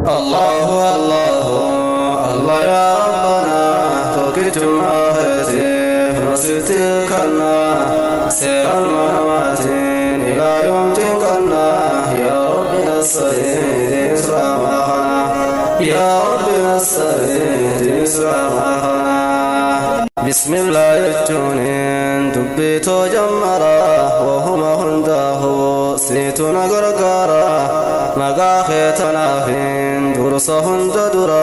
Allahu Allahu Allah ya Rabbana tokkichummaa keetiif nu sitti kanna seera ilma namaatiin ilaa yoom cinqanna yaa Rabbi nassari diin islaamaa kana yaa Rabbi nassari diin islaamaa kana. Bismillah jechuunin dubbii too jammara wahuma hundaahu siitu na gargaara maqaa kee tanaafin dursa hunda dura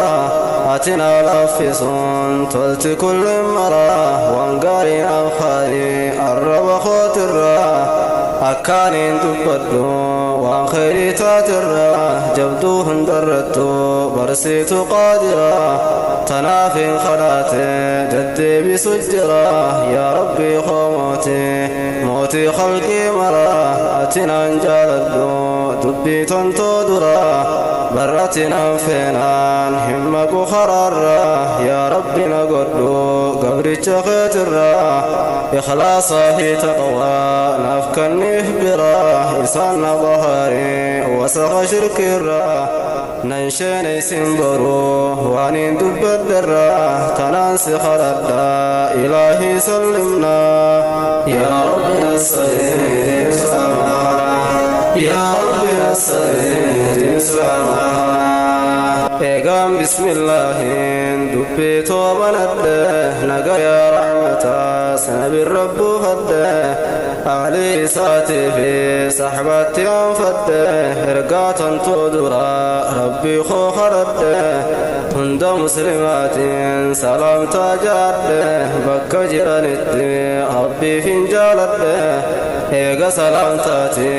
ati naa laaffisuun tolti kullin mara waan gaarii naaf kaayi arraba kootirra akkaaniin dubbadhu waan kheyrii taaterra jabduu hundarrattu barsiitu qaadira tanaafin kadhaate deddeebisu jira yaa rabbii koo mootii mootii khalqii mara ati naan jaaladhu dubbii tontoo dura barrati naan feenaan hin maqu karaarra yaa rabbi na godhu gabricha keetirra ikhlaasaa fi taqwaa naaf kanniif bira isaan na xahaari wasakha shirkiirra nan sheeneysin boru waaniin dubbadherra tanaan si kadhadha ilaahii sallimna yaa rabbi nassari yaa rabbi nassari eegaan bismillaahiin dubbii too banadhe nagayaa rahmataa sanabin rabbuufadhe aalii isaatii fi saxbaatti anfadhe ergaa tantoo dura rabbii koo kadhadhe hunda muslimaatiin salaamtaa jaadhe bakka jiranitti rabbiif hin jaaladhe eega salaamtaati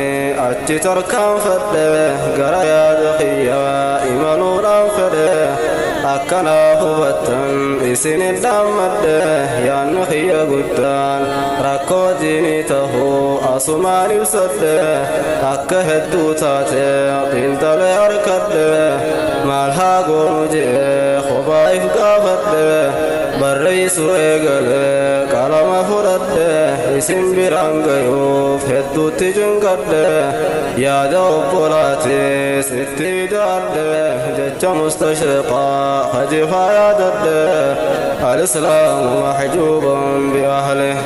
achi tarkaanfadhe gara yaada kiyyaa imaluudhaan fedhe akkanaa hubattan isinin dhaammadhe yaanni kiyya guddaan rakkoo diinii tahuu asumaan ibsadhe akka hedduu taate xiinxalee arkadhe maal haa goonu jee kophaa if gaafadhe barreessuu eegale qalama fudhadhe isin biraan gayuuf hedduutti cinqadhe yaada obbolaatis itti daadhe jecha mustashriqaa khajifaa yaadadhe alislaamu mahjuubun biahlih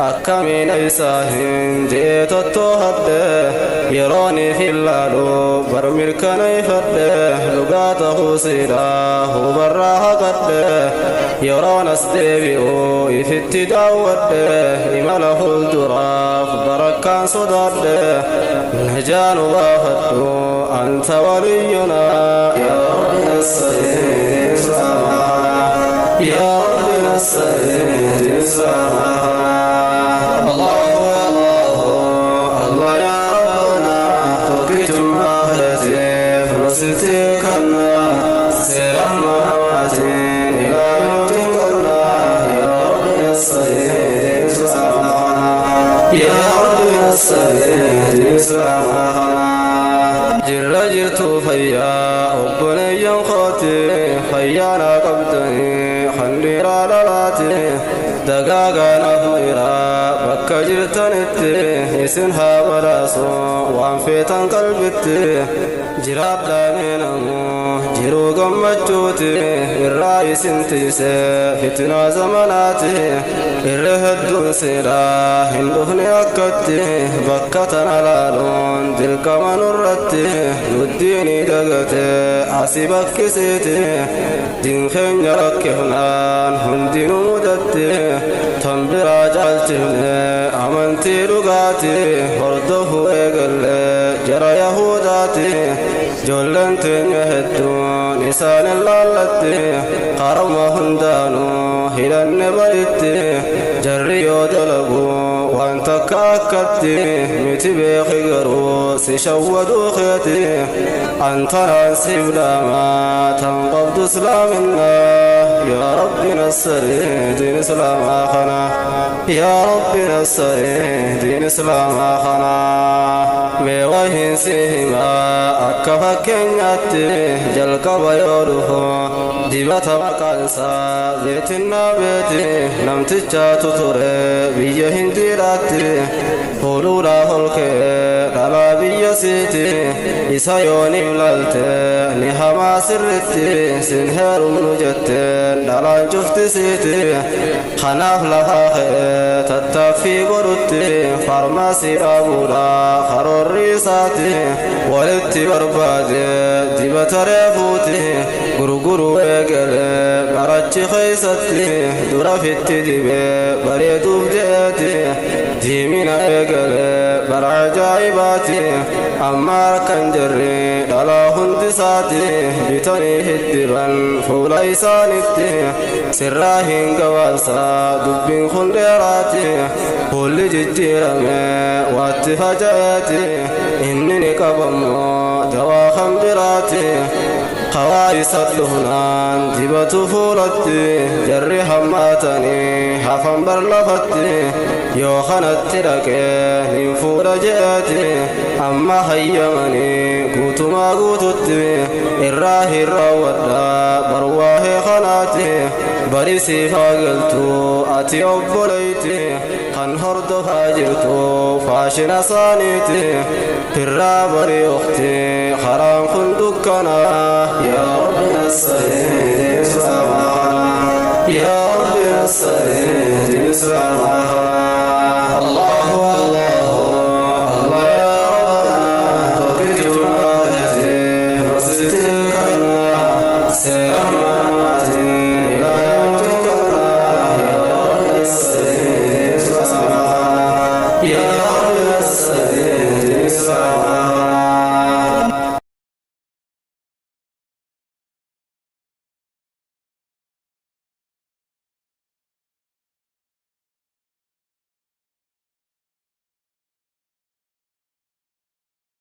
akkamiin isaahin jee tottoohadhe yerooniif ilaalu bar mirkaneeffadhe dhugaa tahuu siidhaa hubarraa haqadhe yeroon as deebi'u ifitti daawwadhe imala fuulduraaf barakkaan sodaadhe najaa nu baafadhu anta waliyyunaa yaa rabbi nassari yaa rabbi nassari Allahu Allahu Allah ya Rabbana tokkichummaa keetiif nu sitti kanna seera ilma namaatiin ilaa yoom cinqanna yaa rabbi nassari yaa rabbi nassari jirra jirtuu fayyaa obboleeyyan kooti fayyaanaa qabdanii handhiiraa dhalaati dagaagaa naaf mayraa bakka jirtanitti isin haa badhaasu waan feetan qalbitti jiraadhaa meenamu jiruu gammachuuti irraa isin tiise fitnaa zamanaati irra hedduun seeraa hin dhufne akkatti bakka tana laaluun dirqama nurratti nuddiinii dagate asii bakkisiiti diin keenya rakkifnaan hundinuu mudatte tan biraa caalchifne amantii dhugaati hordofuu eegalle jara yahudaati ijoolleen teenya hedduun isaan ilaallatti qaroma hundaanuu hidhanne baritti jarri yoo dalagu waan takka akkatti miti beeki garuu si shawwaduu keeti antanaan siif dhaamaa tan qabdu islaaminaa yaa rabbi nassari diin islaamaa kana yaa rabbi nassari diin islaamaa kana. Mee wahiin si himaa akka fakkeenyaatti jalqaba yoo dhufu dibata maqaansaa zeetinnaa beeti namtichaatu ture biyya hindiidhaatti fuuluudhaaf ol ka'e dhalaa biyya siiti isa yooniif lalte ni hamaa sirritti sin heerumnu jetteen dhalaan cufti siiti kanaaf lafaa ka'e tattaaffii godhutti faarmaasii dhaabuudha karoorri isaati walitti barbaade dibata reefuuti gurguruu eegale barachi keeysatti dura fitti dibe bareeduuf je'eeti diimina eegale bara ajaa'ibaati amma harkan jirri dhalaa hundi isaati bitanii hiddiban fuula isaanitti sirraa hin gabaabsaa dubbiin kun dheeraati fuulli jijjiirame waatti faca'eeti inni ni qabammoo dawaa kan biraati hawaa isa dhufnaan dibatu fuulatti jarri hammaatanii hafan bar lafatti yoo kanatti dhaqee nin fuudha je'eeti amma hayyamanii guutumaa guututti irraa hin raawwadha barwaahee kanaati bari siif haa galtu ati obboleeyti kan hordofaa jirtu faashina isaaniiti firraa bari ukhti karaan kun dukkanaa. يا رب نستهدي سمعنا، يا رب نستهدي سمعنا.